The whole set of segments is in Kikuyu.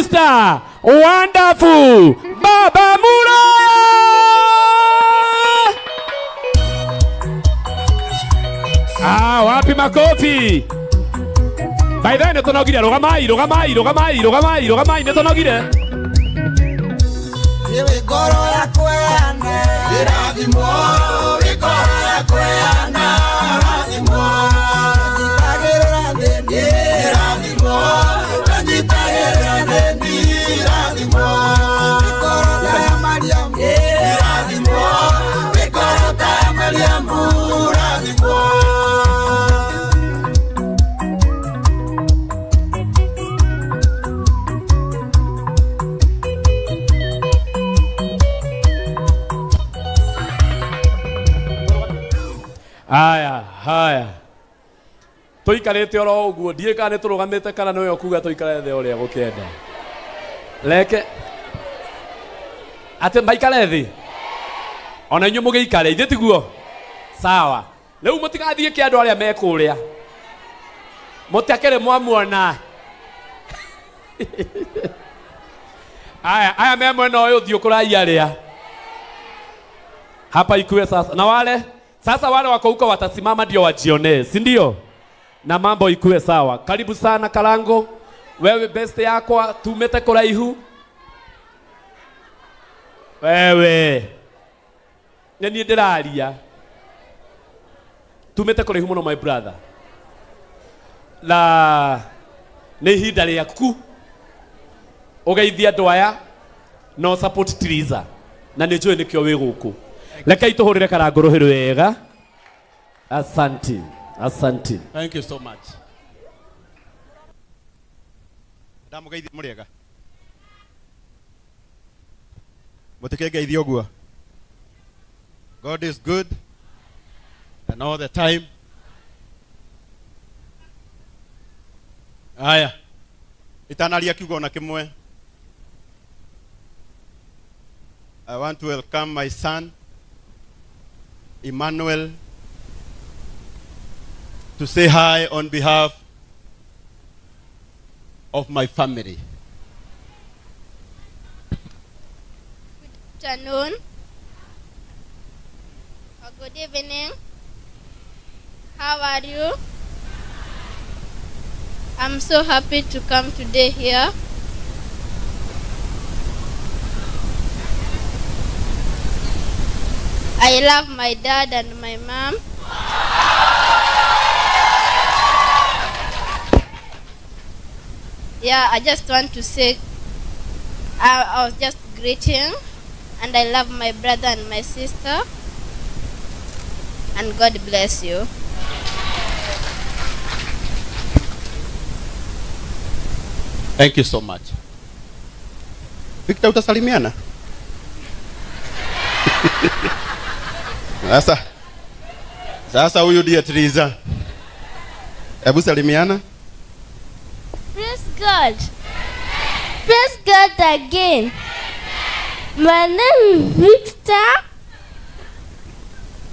Mr. Wonderful Baba Mura. Ah, wapi makofi? By the way, nĩtũnogire, rũgamai, rũgamai, rũgamai, rũgamai, rũgamai, nĩtũnogire. Iwe ngoro yakweana, irathimwo, ngoro yakweana, irathimwo. Nyitagĩrĩra thĩni, irathimwo, nyitagĩrĩra thĩni, irathimwo. Ngoro ta ya Mariamu, irathimwo, ngoro ta ya Mariamu, irathimwo. Haya, haya. Tuikarĩte oro ũguo, ndiĩ kana nĩtũrũgamĩte kana nĩwe ũkuga tũikare thĩ ũrĩa gũkĩenda. Leke atĩ maikare thĩ. Ona inyuĩ mũgĩikare, ithuĩ tiguo? Sawa. Rĩu mũtigathiĩ kĩa andũ arĩa me kũrĩa. Mũtiakĩrĩ mwamuona. Aya, aya me mwena ũyũ thiĩ kũraiya arĩa. Hapa ikuwe sasa. Na wale sasa wale wako huko watasimama ndio wajionee, si ndio? Na mambo ikuwe sawa. Karibu sana Karango. Wewe best yakwa tumete kuraihu. Wewe. Nĩ ndĩraria. Tumete kuraihu mũno my brother. Na nĩ ihinda rĩaku. Ũgeithie andũ aya no support Triza. Na nĩ njũĩ nĩkĩo wĩ gũkũ. Leka ituhurire Karango rũhĩ rwega. Asante. Asante. Thank you so much. Ndamũgeithia mũrĩega. Mũtikĩngeithie ũguo. God is good and all the time. Aya. Itanaria kiugo ona kĩmwe. I want to welcome my son Emmanuel to say hi on behalf of my family. Good afternoon or good evening. How are you? I'm so happy to come today here. I love my dad and my mom. Yeah, I just want to say I was just greeting, and I love my brother and my sister, and God bless you. Thank you so much. Victor, utasalimiana? Sasa, sasa huyu ndiye Triza. Hebu salimiana. Praise God. Praise God again. My name is Victor.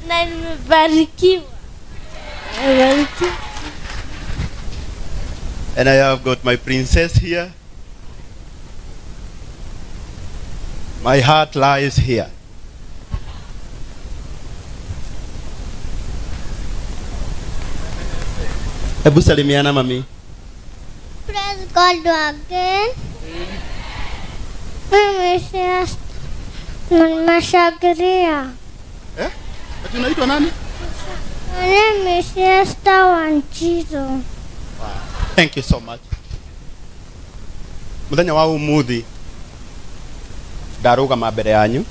Na nimebarikiwa. And I have got my princess here. My heart lies here. Hebu salimiana mami. Praise God again. Mimi Mashagiria. Eh? Ati unaitwa nani? My name is Esther Wanjiru. Wow. Thank you so much. Muthenya wa umuthi ndarũgama mbere yanyu.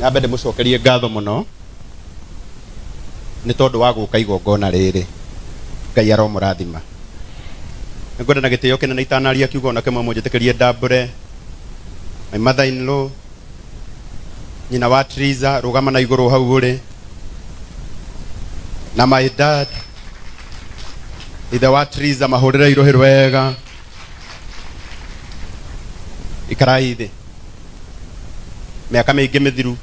Nyambe ndĩmũcokerie ngatho mũno nĩ tondũ wa gũka igongona rĩrĩ. Ngai aromũrathima. Nĩngwenda na gĩtĩo kĩnene itanaria kiugo ona kĩmwe mũnjĩtĩkĩrie ndambũre my mother in law nyina wa Triza rũgama na igũrũ hau ũrĩ, na my dad ithe wa Triza mahũrĩre irũhĩ rwega. Ikarai thĩ mĩaka mĩingĩ mĩthiru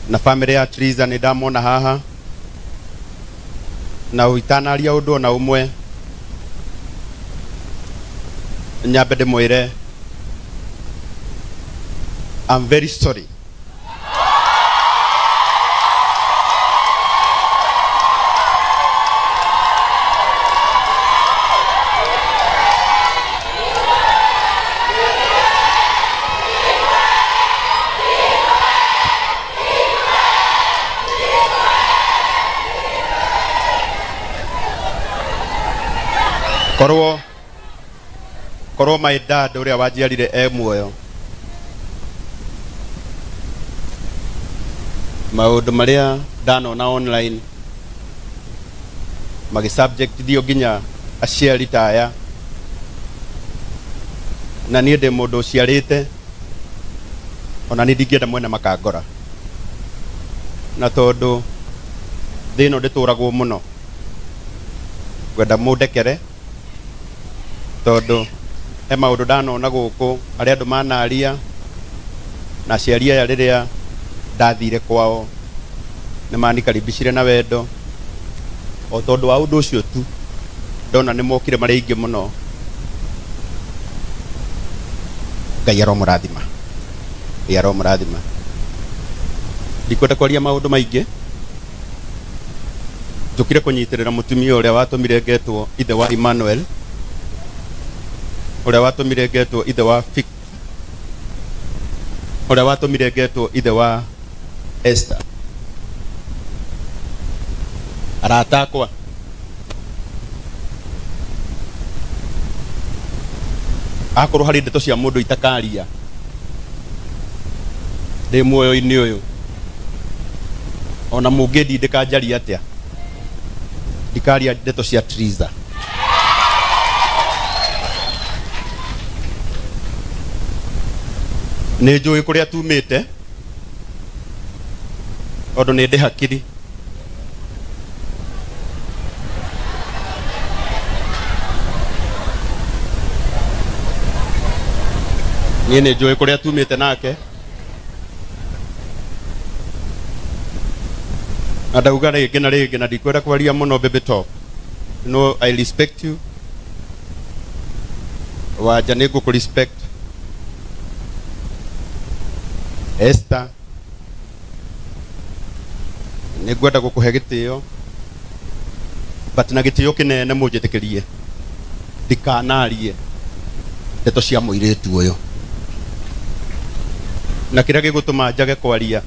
na family ya Triza nĩ ndamona haha na itanaria ũndũ ona ũmwe. Nyambe ndĩmwĩre I'm very sorry. Korwo my dad uria wanjiarire e muoyo, maundu maria ndanona online magi-subject-ithio nginya aciari ta aya, na niĩ ndĩ mũndũ ũciarĩte, ona niĩ ndingĩenda mwene makangora, na tondũ thĩ ĩno ndĩtũragwo mũno, ngwenda mũndekere tondũ he maũndũ ndanona gũkũ arĩa andũ manaria na aciari aya rĩrĩa ndathire kwao nĩ manikaribicire na wendo, o tondũ wa ũndũ ũcio tu ndona nĩ mokire marĩ aingĩ mũno. Ngai aromũrathima, Ngai aromũrathima. Ndikwenda kwaria maũndũ maingĩ, njũkire kũnyitĩrĩra mũtumia ũrĩa watũmire ngetwo ithe wa Emmanuel, ũrĩa watũmire ngetwo ithe wa Fik, ũrĩa watũmire ngetwo ithe wa Esther. Arata akwa, akorwo harĩ ndeto cia mũndũ itakaria ndĩ muoyo-inĩ ũyũ, ona mũngĩndindĩka njarie atĩa, ndikaria ndeto cia Triza. Nĩ njũĩ kũrĩa tumĩte tondũ nĩ ndĩ hakiri. Niĩ nĩ njũĩ kũrĩa tumĩte nake, na ndauga rĩngĩ na rĩngĩ, na ndikwenda kwaria mũno baby talk. No, I respect you. Wanja nĩ ngũkũ respect. Esther, nĩ ngwenda gũkũhe gĩtĩo, but na gĩtĩo kĩnene mũnjĩtĩkĩrie ndikanarie ndeto cia mũirĩtu ũyũ, na kĩrĩa gĩgũtũma njage kwaria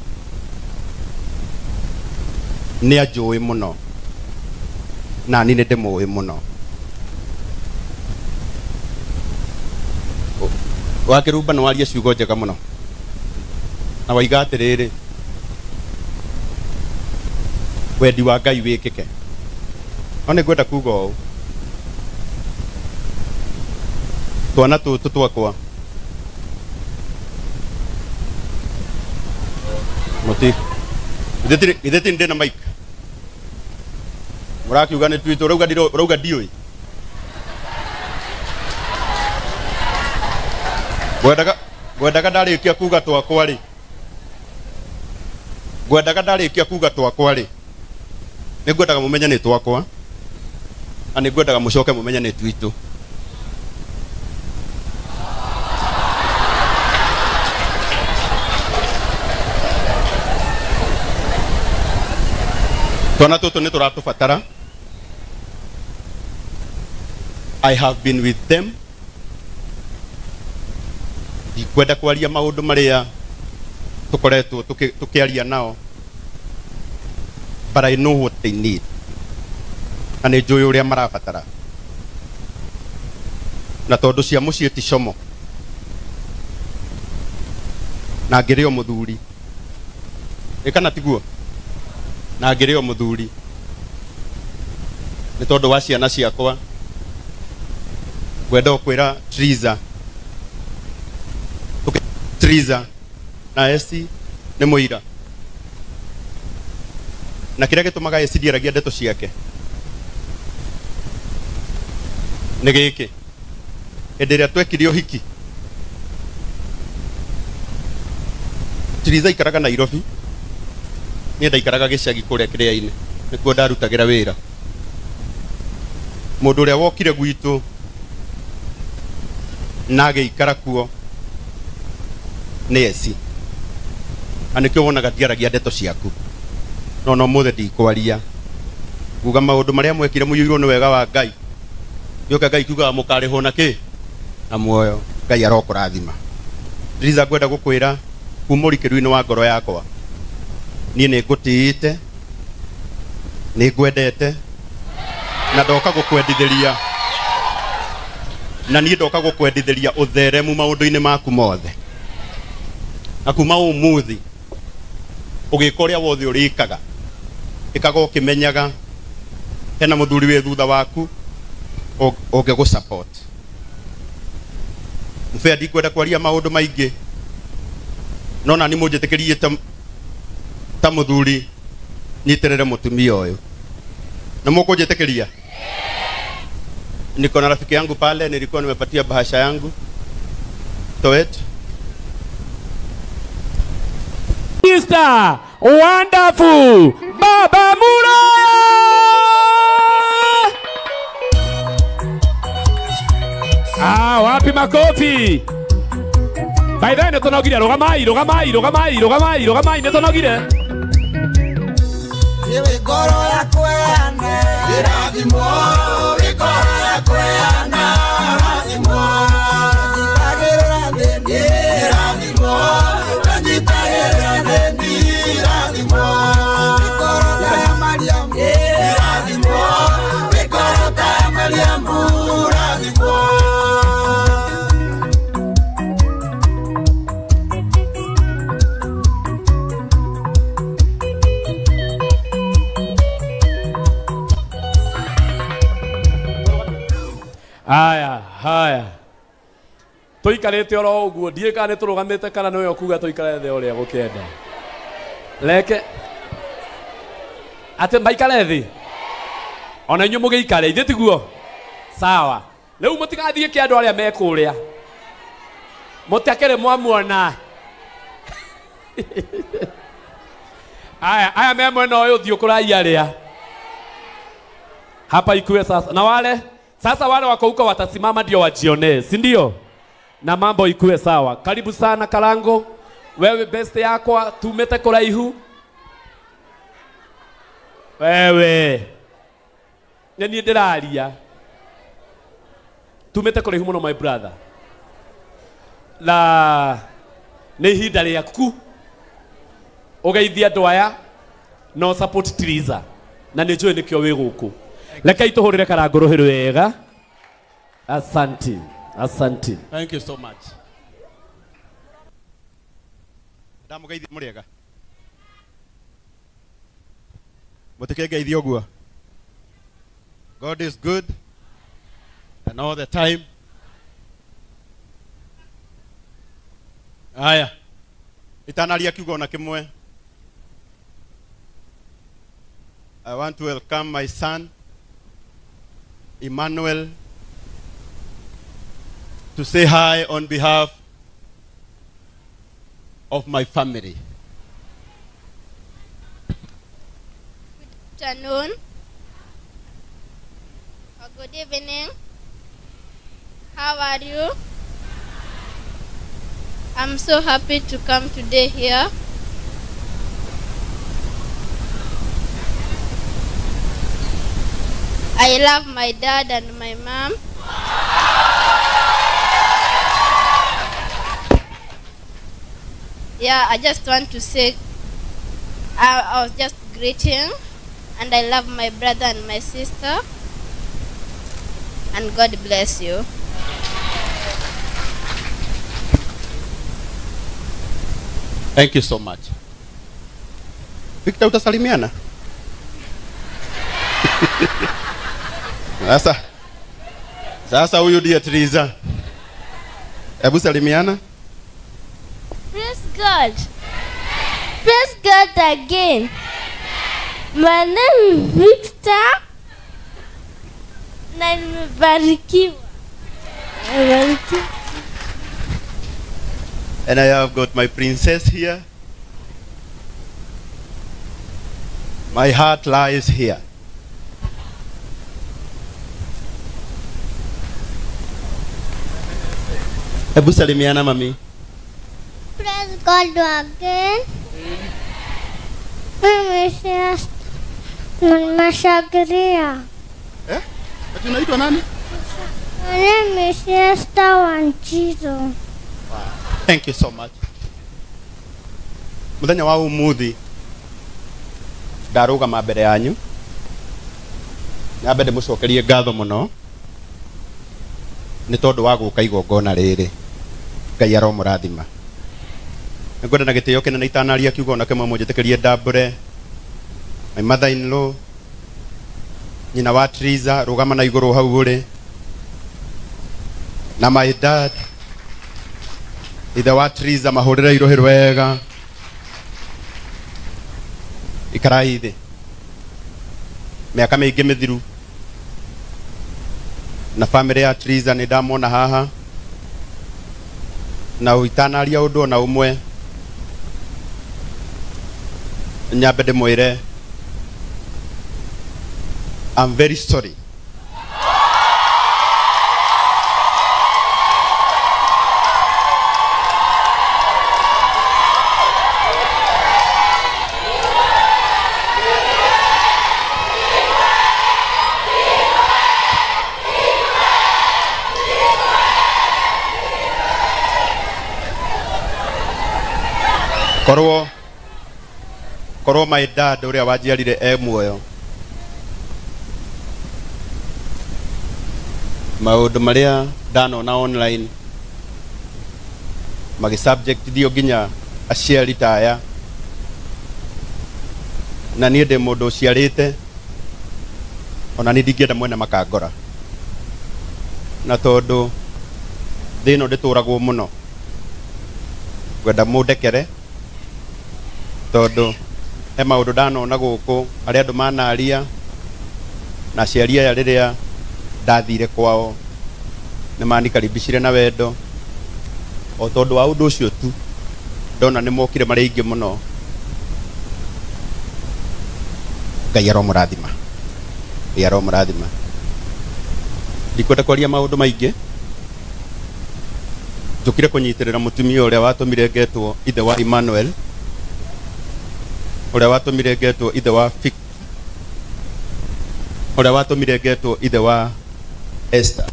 nĩ anjũĩ mũno, na niĩ nĩ ndĩmũĩ mũno. Wakĩrumba nĩ waria ciugo njega mũno, na waiga atĩrĩrĩ, wendi wa Ngai wĩkĩke. No nĩ ngwenda kuga ũũ, twana tũtũ twakwa mũti ithe ti ndĩ na mic, mũrakiuga nĩ twitũ, ũrauga ndiũĩ. Ngwendaga ndarĩkia kuga twakwa rĩ, ngwendaga ndarĩkia kuga twakwa rĩ, nĩ ngwendaga mũmenye nĩ twakwa, na nĩ ngwendaga mũcoke mũmenye nĩ twitũ. Twana tũtũ nĩ tũratũbatara. I have been with them. Ndikwenda kwaria maũndũ marĩa tũkoretwo tũkĩaria nao, but I know what they need, na nĩ njũĩ ũrĩa marabatara, na tondũ cia mũciĩ ti como, na ngĩrĩ o mũthuri, ĩ kana tiguo, na ngĩrĩ o mũthuri nĩ tondũ wa ciana ciakwa, ngwenda kwĩra Triza, Triza na Esi nĩ mũira, na kĩrĩa gĩtũmaga Esi ndiaragia ndeto ciake nĩ gĩkĩ, hĩndĩ ĩrĩa twekire ũhiki, Triza aikaraga Nairobi, niĩ ndaikaraga gĩcagi kũrĩa kĩrĩa-inĩ, nĩkuo ndarutagĩra wĩra. Mũndũ ũrĩa wokire gwitũ Na agĩikara kuo nĩ eci. Na nĩkĩo wonaga ndiaragia ndeto ciaku. No no mũthĩ ndikwaria. Nguga maũndũ marĩa mwekire mũiyũirwo nĩ wega wa Ngai. Gĩũka Ngai kiugaga mũkarĩhwo na kĩ? Na muoyo. Ngai arokũrathima. Triza ngwenda gũkwĩra kuma ũrikĩru-inĩ wa ngoro yakwa. Niĩ nĩ ngũtĩĩte, nĩ ngwendete, na ndoka gũkwendithĩria. Na niĩ ndoka gũkwendithĩria ũtheremu maũndũ-inĩ maku mothe. Na kuma ũmũthĩ ũgĩka ũrĩa wothe ũrĩkaga, ĩkaga ũkĩmenyaga hena mũthuri wĩ thutha waku ũngĩgũ support. Mfea ndikwenda kwaria maũndũ maingĩ, no na nĩ mũnjĩtĩkĩrie ta mũthuri nyitĩrĩre mũtumia ũyũ. Na mũkũnjĩtĩkĩria? Niko na rafiki yangu pale, nilikuwa nimepatia bahasha yangu. Toet. Mr. Wonderful Baba Mura. Ah, wapi makofi? By the way, nĩtũnogire, rũgamai, rũgamai, rũgamai, rũgamai, rũgamai, nĩtũnogire. Iwe ngoro yakweana, irathimwo, ngoro yakweana, irathimwo. Nyitagĩrĩra thĩ, irathimwo, nyitagĩrĩra thĩ, irathimwo. Ngoro ta Mariamu, irathimwo, ngoro ta Mariamu, irathimwo. Haya, haya. Tuikarĩte oro ũguo, ndiĩ kana nĩtũrũgamĩte kana nĩwe ũkuga tũikare thĩ ũrĩa gũkĩenda. Reke atĩ maikare thĩ. Ona inyuĩ mũgĩikare, ithuĩ tiguo? Sawa. Rĩu mũtigathiĩ kĩa andũ arĩa me kũrĩa. Mũtiakĩrĩ mwamuona. Aya, aya me mwena ũyũ thiĩ kũraiya arĩa. Hapa ikuwe sasa. Na wale sasa wale wako huko watasimama ndio wajionee, si ndio? Na mambo ikuwe sawa. Karibu sana Karango. Wewe best yakwa tumete kuraihu. Wewe. Nĩ ndĩraria. Tumete kuraihu mũno my brother. Na nĩ ihinda rĩaku. Ũgeithie andũ aya no support Triza. Na nĩ njũĩ nĩkĩo wĩ gũkũ. Rekei tũhũrĩre Karango rũhĩ wega. Asante. Asante. Thank you so much. Ndamũgeithia mũrĩega. Mũtikĩngeithie ũguo. God is good and all the time. Aya. Itanaria kiugo na kĩmwe. I want to welcome my son Emmanuel to say hi on behalf of my family. Good afternoon or good evening. How are you? I'm so happy to come today here. I love my dad and my mom. Yeah, I just want to say I was just greeting, and I love my brother and my sister, and God bless you. Thank you so much. Victor, utasalimiana? Sasa sasa huyu ndiye Triza. Hebu salimiana. Praise God. Praise God again. My name is Victor. Na nimebarikiwa. Nimebarikiwa. And I have got my princess here. My heart lies here. Hebu salimiana mami. Praise God again. Mimi si Mashagiria. Eh? Ati unaitwa nani? My name is Esther Wanjiru. Wow. Thank you so much. Muthenya wa umuthi ndarugama mbere yanyu nyambe ndimucokerie ngatho muno ni tondu wa guka igongona riri. Ngai aromurathima. Nĩngwenda na gĩtĩo kĩnene itanaria kiugo ona kĩmwe mũnjĩtĩkĩrie ndambũre my mother in law nyina wa Triza rũgama na igũrũ hau ũrĩ, na my dad ithe wa Triza mahũrĩre irohĩ wega. Ikarai thĩ mĩaka mĩingĩ mĩthiru na family ya Triza nĩ ndamona haha na itanaria ũndũ ona ũmwe nyambe ndĩmwĩre I'm very sorry. Korwo my dad uria wanjiarire e muoyo maundu maria ndanona online magi subject thio nginya aciari ta aya na niĩ ndĩ mũndũ ũciarĩte ona niĩ ndingĩenda mwene makangora na tondũ thĩ ĩno ndĩtũragwo mũno ngwenda mũndekere tondũ he maũndũ ndanona gũkũ arĩa andũ manaria na aciari aya rĩrĩa ndathire kwao nĩ manikaribicire na wendo o tondũ wa ũndũ ũcio tu ndona nĩ mokire marĩ aingĩ mũno. Ngai aromũrathima, Ngai aromũrathima. Ndikwenda kwaria maũndũ maingĩ, njũkire kũnyitĩrĩra mũtumia ũrĩa watũmire ngetwo ithe wa Emmanuel, ũrĩa watũmire ngetwo ithe wa Fik, ũrĩa watũmire ngetwo ithe wa Esther.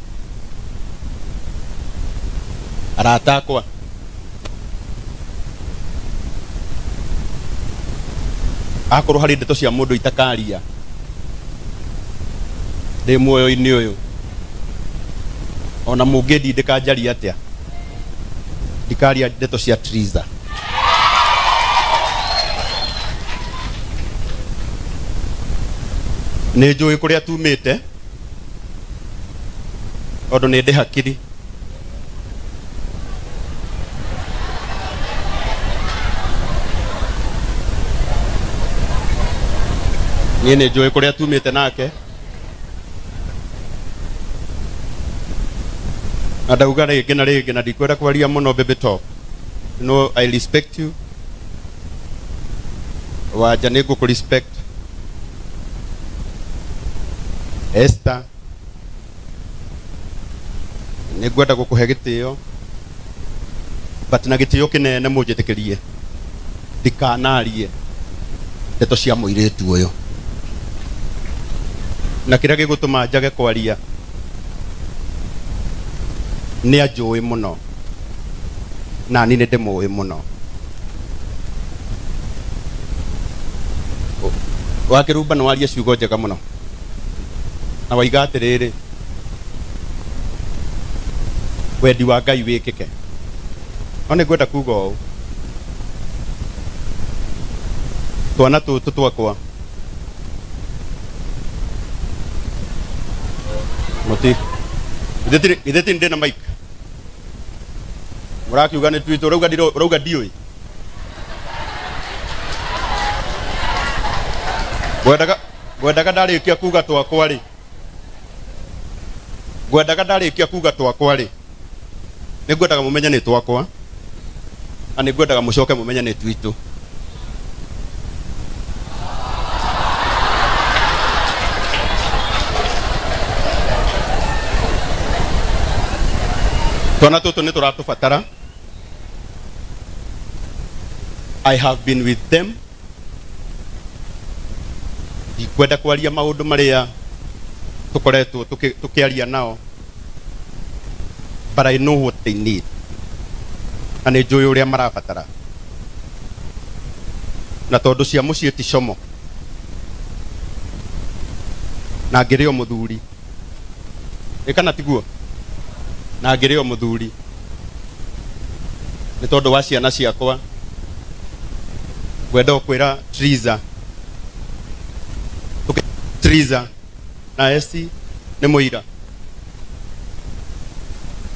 Arata akwa akorwo harĩ ndeto cia mũndũ itakaria ndĩ muoyo-inĩ ũyũ ona mũngĩndindĩka njarie atĩa ndikaria ndeto cia Triza. Nĩ njũĩ kũrĩa tumĩte tondũ nĩ ndĩ hakiri. Niĩ nĩ njũĩ kũrĩa tumĩte nake na ndauga rĩngĩ na rĩngĩ na ndikwenda kwaria mũno baby talk. No, I respect you. Wanja nĩ ngũkũ respect. Esther nĩ ngwenda gũkũhe gĩtĩo but na gĩtĩo kĩnene mũnjĩtĩkĩrie ndikanarie ndeto cia mũirĩtu ũyũ na kĩrĩa gĩgũtũma njage kwaria nĩ anjũĩ mũno na niĩ nĩ ndĩmũĩ mũno. Wakĩrumba nĩ waria ciugo njega mũno na waiga atĩrĩrĩ wendi wa Ngai wĩkĩke. No nĩ ngwenda kuga ũũ, twana tũtũ twakwa mũti githĩ ti ndĩ na mic mũrakiuga nĩ twitũ ũrauga ndiũĩ ngwendaga ndarĩkia kuga twakwa rĩ ngwendaga ndarĩkia kuga twakwa rĩ nĩ ngwendaga mũmenye nĩ twakwa na nĩ ngwendaga mũcoke mũmenye nĩ twitũ. Twana tũtũ nĩ tũratũbatara. I have been with them. Ndikwenda kwaria maũndũ marĩa tũkoretwo tũkĩaria nao, but I know what they need, na nĩ njũĩ ũrĩa marabatara, na tondũ cia mũciĩ ti como na ngĩrĩ o mũthuri, ĩ kana tiguo, na ngĩrĩ o mũthuri nĩ tondũ wa ciana ciakwa, ngwenda kwĩra Triza, Triza na Esi nĩ mũira,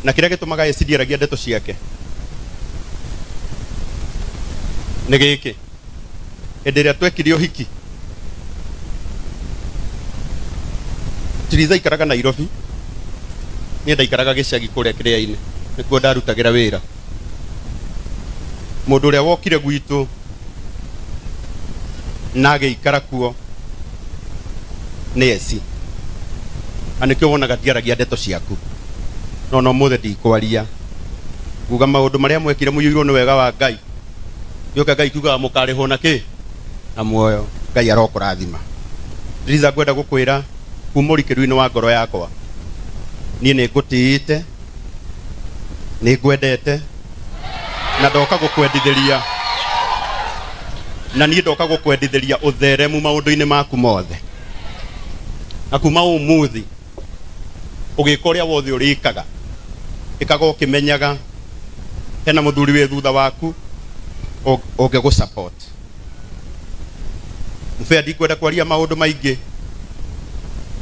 na kĩrĩa gĩtũmaga Esi ndiaragia ndeto ciake nĩ gĩkĩ: hĩndĩ ĩrĩa twekire ũhiki, Triza aikaraga Nairobi, niĩ ndaikaraga gĩcagi kũrĩa kĩrĩa-inĩ, nĩkuo ndarutagĩra wĩra. Mũndũ ũrĩa wokire gwitũ na agĩikara kuo nĩ Esi, na nĩkĩo wonaga ndiaragia ndeto ciaku, no no mũthĩ ndikwaria, nguga maũndũ marĩa mwekire mũiyũirwo nĩ wega wa Ngai. Gĩũka Ngai kiugaga mũkarĩhwo na kĩ? Na muoyo. Ngai arokũrathima. Triza, ngwenda gũkwĩra kuma ũrikĩru-inĩ wa ngoro yakwa, niĩ nĩ ngũtĩĩte, nĩ ngwendete, na ndoka gũkwendithĩria, na niĩ ndoka gũkwendithĩria ũtheremu maũndũ-inĩ maku mothe, na kuma ũmũthĩ ũgĩka ũrĩa wothe ũrĩkaga, ĩkaga ũkĩmenyaga hena mũthuri wĩ thutha waku ũngĩgũ support. Mũbea, ndikwenda kwaria maũndũ maingĩ,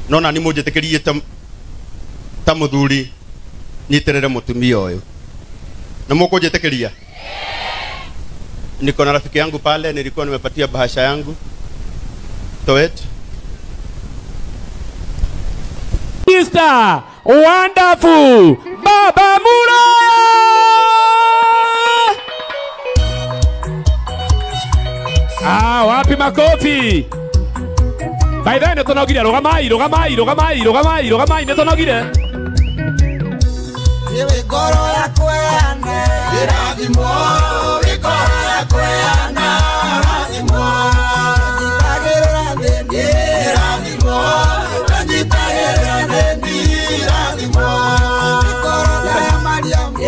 no nani mũnjĩtĩkĩrie ta mũthuri nyitĩrĩre mũtumia ũyũ, na mũkũnjĩtĩkĩria? Niko na rafiki yangu pale, nilikuwa nimepatia bahasha yangu Toet. Mr. Wonderful Baba Mura. Ah, wapi makofi? By the way, nĩ tũnogire, rũgamai, rũgamai, rũgamai, rũgamai, rũgamai, nĩ tũnogire. Iwe ngoro yakweana irathimwo, wĩ ngoro yakweana rathimwo, nyitagĩrĩra thĩni rathimwo, nyitagĩrĩra thĩni rathimwo, wĩ ngoro ta ya Mariamu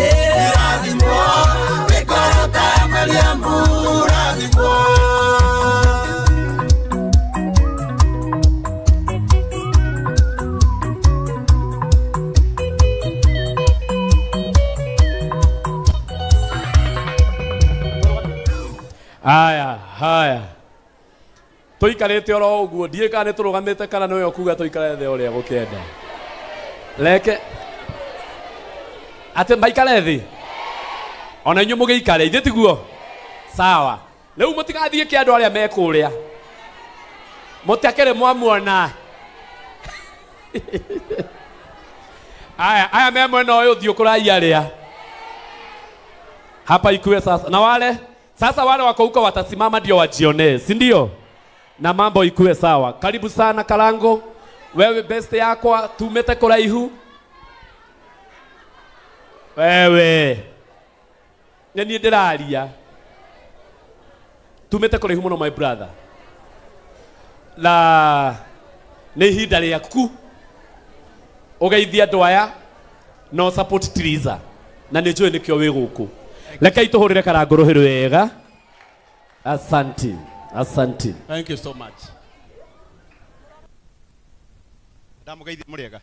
rathimwo, wĩ ngoro ta ya Mariamu rathimwo. Haya, haya. Tũikarĩte oro ũguo, ndiũĩ kana nĩ tũrũgamĩte kana nĩwe ũkuga tũikare thĩ ũrĩa gũkĩenda. Reke atĩ maikare thĩ, ona inyuĩ mũgĩikare, ithuĩ tiguo? Sawa. Rĩu mũtigathiĩ kĩa andũ arĩa me kũrĩa, mũtiakĩrĩ mwamuona. Aya, aya me mwena ũyũ thiĩ ũkũraia arĩa hapa ikue sasa, na wale sasa wale wako huko watasimama ndio wajionee, si ndio? Na mambo ikue sawa. Karibu sana Karango, wewe best yakwa tumete kuraihu. Wewe nĩ niĩ ndĩraria, tumete kuraihu mũno my brother, na nĩ ihinda rĩaku ũgeithie andũ aya no support Triza, na nĩ njũĩ nĩkĩo wĩ gũkũ. Rekei tũhũrĩre Karango rũhĩ rwega. Asante, asante. Thank you so much. Ndamũgeithia mũrĩega?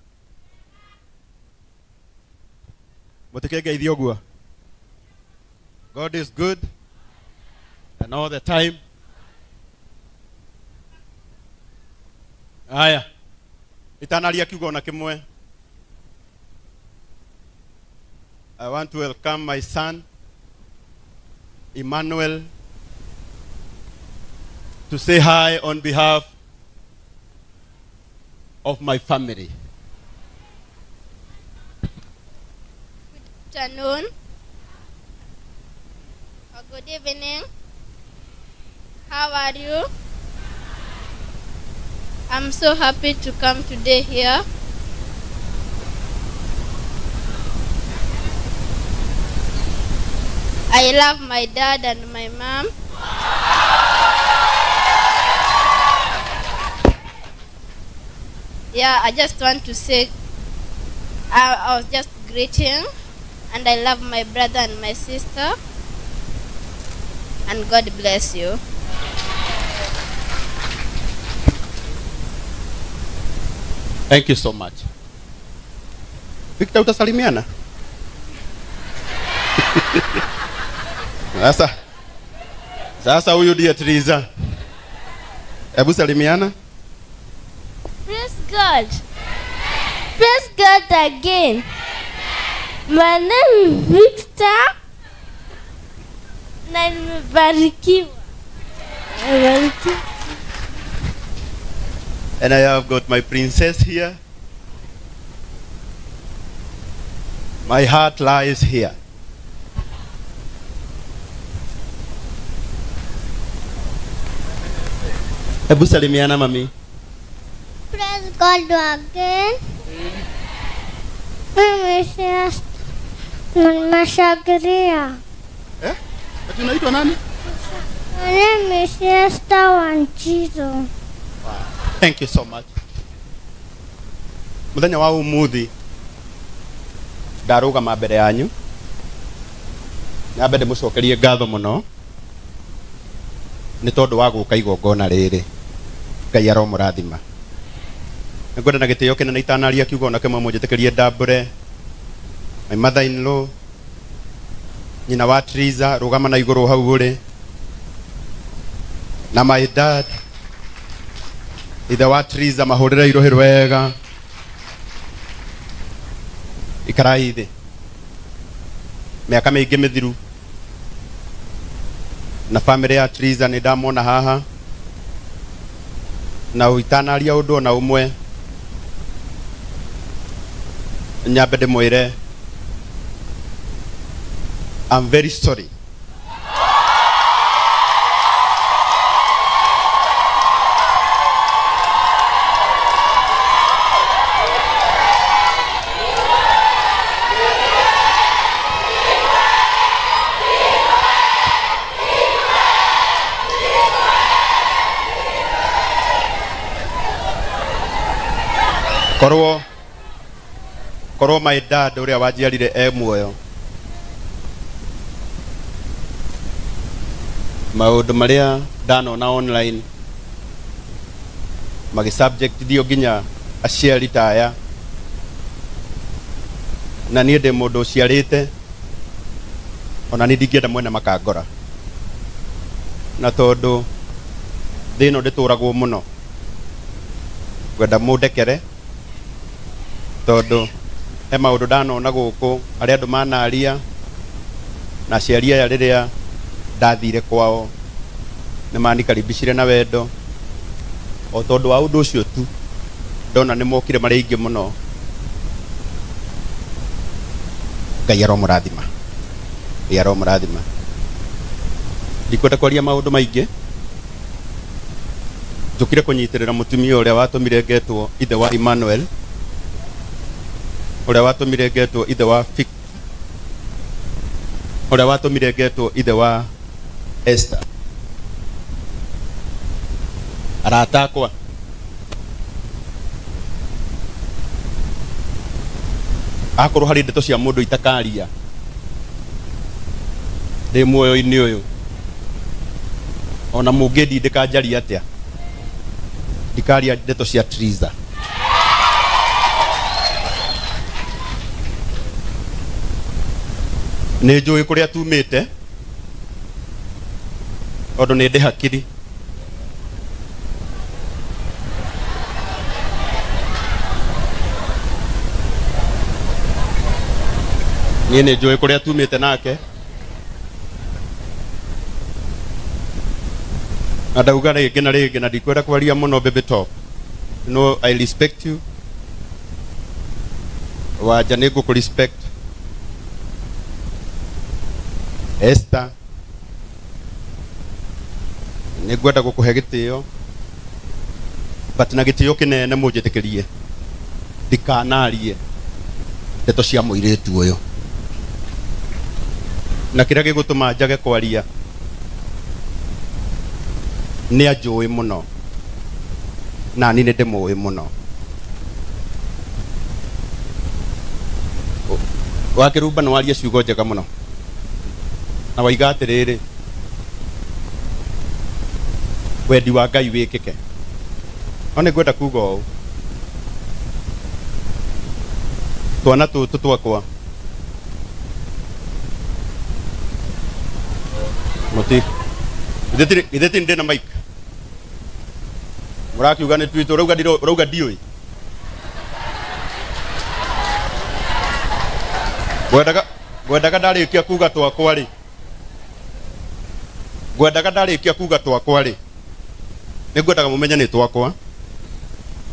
Mũtikĩngeithia ũguo. God is good and all the time. Aya, itanaria kiugo na kĩmwe. I want to welcome my son Emmanuel to say hi on behalf of my family. Good afternoon or good evening. How are you? I'm so happy to come today here. I love my dad and my mom. Yeah, I just want to say I was just greeting, and I love my brother and my sister, and God bless you. Thank you so much. Victor, utasalimiana? Sasa huyu ndiye Triza. Hebu salimiana. Praise God. Praise God again. My name is Victor. Na nimebarikiwa. And I have got my princess here. My heart lies here. Hebu salimiana mami. Praise God again. Mimi Mashagiria. Eh? Ati unaitwa nani? My name is Esther Wanjiru. Thank you so much. Muthenya wa umuthi ndarugama mbere yanyu nyambe ndimucokerie ngatho muno ni tondu wa guka igongona riri. Ngai aromurathima. Nĩngwenda na gĩtĩo kĩnene itanaria kiugo ona kĩmwe mũnjĩtĩkĩrie ndambũre my mother in law nyina wa Triza, rũgama na igũrũ hau ũrĩ, na my dad ithe wa Triza, mahũrĩre irohĩ wega. Ikarai thĩ. Mĩaka mĩingĩ mĩthiru na family ya Triza nĩ ndamona haha, na itanaria ũndũ ona ũmwe nyambe ndĩmwĩre I'm very sorry. Korwo my dad uria wanjiarire e muoyo, maundu maria ndanona online magi subject thio nginya aciari ta aya, na niĩ ndĩ mũndũ ũciarĩte, ona niĩ ndingĩenda mwene makangora, na tondũ thĩ ĩno ndĩtũragwo mũno, ngwenda mũndekere tondũ he maũndũ ndanona gũkũ arĩa andũ manaria na aciari aya rĩrĩa ndathire kwao nĩ manikaribicire na wendo, o tondũ wa ũndũ ũcio tu ndona nĩ mokire marĩ aingĩ mũno. Ngai aromũrathima, Ngai aromũrathima. Ndikwenda kwaria maũndũ maingĩ, njũkire kũnyitĩrĩra mũtumia ũrĩa watũmire ngetwo ithe wa Emmanuel, ũrĩa watũmire ngetwo ithe wa Fik, ũrĩa watũmire ngetwo ithe wa Esther. Arata akwa, akorwo harĩ ndeto cia mũndũ itakaria ndĩ muoyo-inĩ ũyũ, ona mũngĩndindĩka njarie atĩa, ndikaria ndeto cia Triza. Nĩ njũĩ kũrĩa tumĩte tondũ nĩ ndĩ hakiri. Niĩ nĩ njũĩ kũrĩa tumĩte nake, na ndauga rĩngĩ na rĩngĩ, na ndikwenda kwaria mũno baby top. No, I respect you. Wanja nĩ ngũkũ respect. Esther, nĩ ngwenda gũkũhe gĩtĩo, but na gĩtĩo kĩnene mũnjĩtĩkĩrie ndikanarie ndeto cia mũirĩtu ũyũ. Na kĩrĩa gĩgũtũma njage kwaria nĩ anjũĩ mũno na niĩ nĩ ndĩmũĩ mũno. Wakĩrumba nĩ waria ciugo njega mũno na waiga atĩrĩrĩ, wendi wa Ngai wĩkĩke. No nĩ ngwenda kuga ũũ, twana tũtũ twakwa mũti ithe ti ndĩ na mic mũrakiuga nĩ twitũ, ũrauga ndiũĩ. Ngwendaga ndarĩkia kuga twakwa rĩ, ngwendaga ndarĩkia kuga twakwa rĩ, nĩ ngwendaga mũmenye nĩ twakwa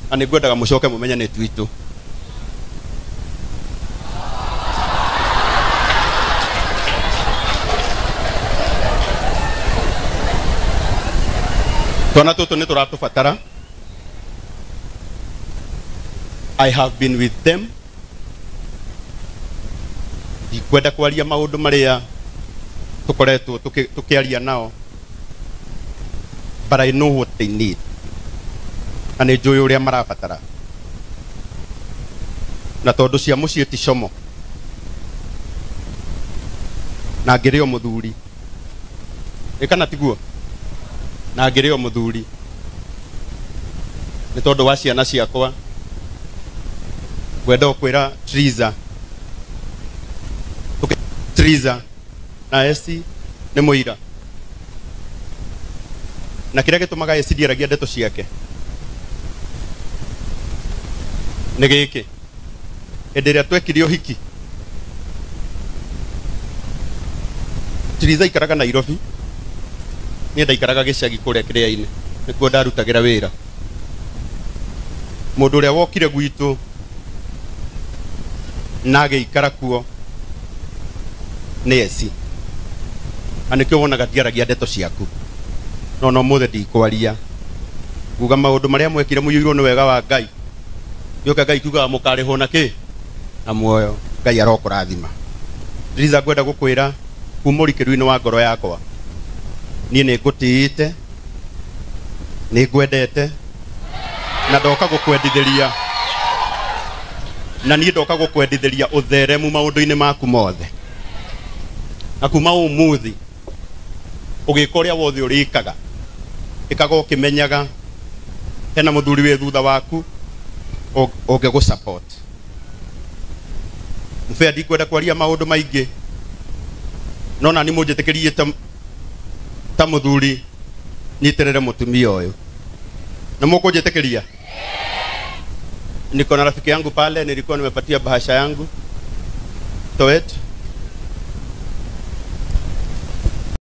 na nĩ ngwendaga mũcoke mũmenye nĩ twitũ. Twana tũtũ nĩ tũratũbatara. I have been with them. Ndikwenda kwaria maũndũ marĩa tũkoretwo tũkĩaria nao, but I know what they need na nĩ njũĩ ũrĩa marabatara, na tondũ cia mũciĩ ti como na ngĩrĩ o mũthuri ĩ kana tiguo, na ngĩrĩ o mũthuri nĩ tondũ wa ciana ciakwa ngwenda kwĩra Triza, Triza na Esi nĩ mũira, na kĩrĩa gĩtũmaga Esi ndiaragia ndeto ciake nĩ gĩkĩ, hĩndĩ ĩrĩa twekire ũhiki Triza aikaraga Nairobi, niĩ ndaikaraga gĩcagi kũrĩa kĩrĩa-inĩ nĩkuo ndarutagĩra wĩra. Mũndũ ũrĩa wokire gwitũ na agĩikara kuo nĩ Esi, na nĩkĩo wonaga ndiaragia ndeto ciaku, no no mũthĩ ndikwaria nguga maũndũ marĩa mwekire mũiyũirwo nĩ wega wa Ngai. Gĩũka Ngai kiugaga mũkarĩhwo na kĩ na muoyo. Ngai arokũrathima. Triza, ngwenda gũkwĩra kuma ũrikĩru-inĩ wa ngoro yakwa, niĩ nĩ ngũtĩĩte, nĩ ngwendete na ndoka gũkwendithĩria, na niĩ ndoka gũkwendithĩria ũtheremu maũndũ-inĩ maku mothe. Na kuma ũmũthĩ ũgĩka ũrĩa wothe ũrĩkaga, ĩkaga ũkĩmenyaga hena mũthuri wĩ thutha waku ũngĩgũ support. Mũbĩa, ndikwenda kwaria maũndũ maingĩ, no na nĩ mũnjĩtĩkĩrie ta mũthuri nyitĩrĩre mũtumia ũyũ. Na mũkũnjĩtĩkĩria? Niko na rafiki yangu pale, nilikuwa nimepatia bahasha yangu Toet.